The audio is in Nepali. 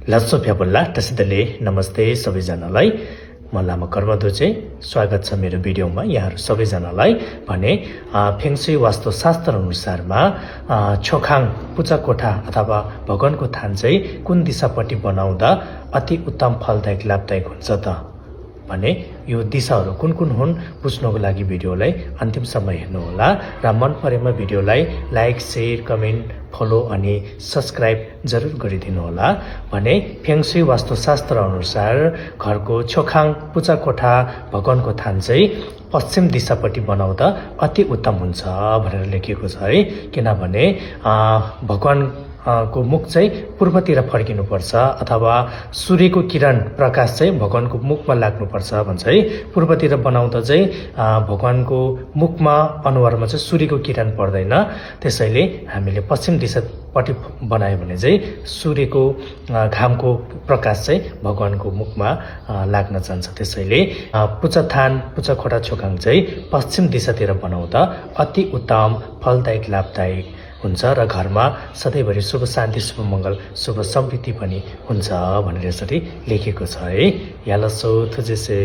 लस्सो फ्याबुल्ला तसिदले नमस्ते सबैजनालाई म लामा कर्मदो चाहिँ स्वागत छ मेरो भिडियोमा यहाँहरु सबैजनालाई भने फेङशुई वास्तुशास्त्र अनुसारमा छोखाङ पूजा कोठा अथवा भगवानको थान चाहिँ कुन दिशापट्टि बनाउँदा अति उत्तम फलदायक लाभदायक हुन्छ त भने यो दिशाहरु कुन कुन हुन् बुझ्नको लागि भिडियोलाई अन्तिमसम्म हेर्नु होला र मन परेमा भिडियोलाई लाइक शेयर कमेन्ट फलो अनि सब्स्क्राइब जरुर गरिदिनु होला भने फेङशुई वास्तुशास्त्र अनुसार घरको छोखाङ पूजा कोठा भगवानको थान चाहिँ पश्चिम दिशापट्टि बनाउँदा अति उत्तम हुन्छ भनेर लेखिएको छ है किनभने भगवान को मुख चाहिँ पूर्वतिर फर्किनु पर्छ अथवा सूर्यको किरण प्रकाश चाहिँ भगवानको मुखमा लाग्नु पर्छ भन्छ है पूर्वतिर बनाउँदा चाहिँ भगवानको मुखमा अनुहारमा चाहिँ सूर्यको किरण पर्दैन त्यसैले हामीले पश्चिम दिशापट्टि बनायो भने चाहिँ सूर्यको घामको प्रकाश चाहिँ भगवानको मुखमा लाग्न जान्छ त्यसैले पूजा थान पूजा कोठा छोखाङ चाहिँ पश्चिम दिशातिर बनाउँदा अति उत्तम फलदायक लाभदायक हुन्छ र घरमा सधैँभरि शुभ शान्ति शुभ मंगल शुभ समृद्धि पनि हुन्छ भनेर यसरी लेखेको छ है यालसो थुजेसे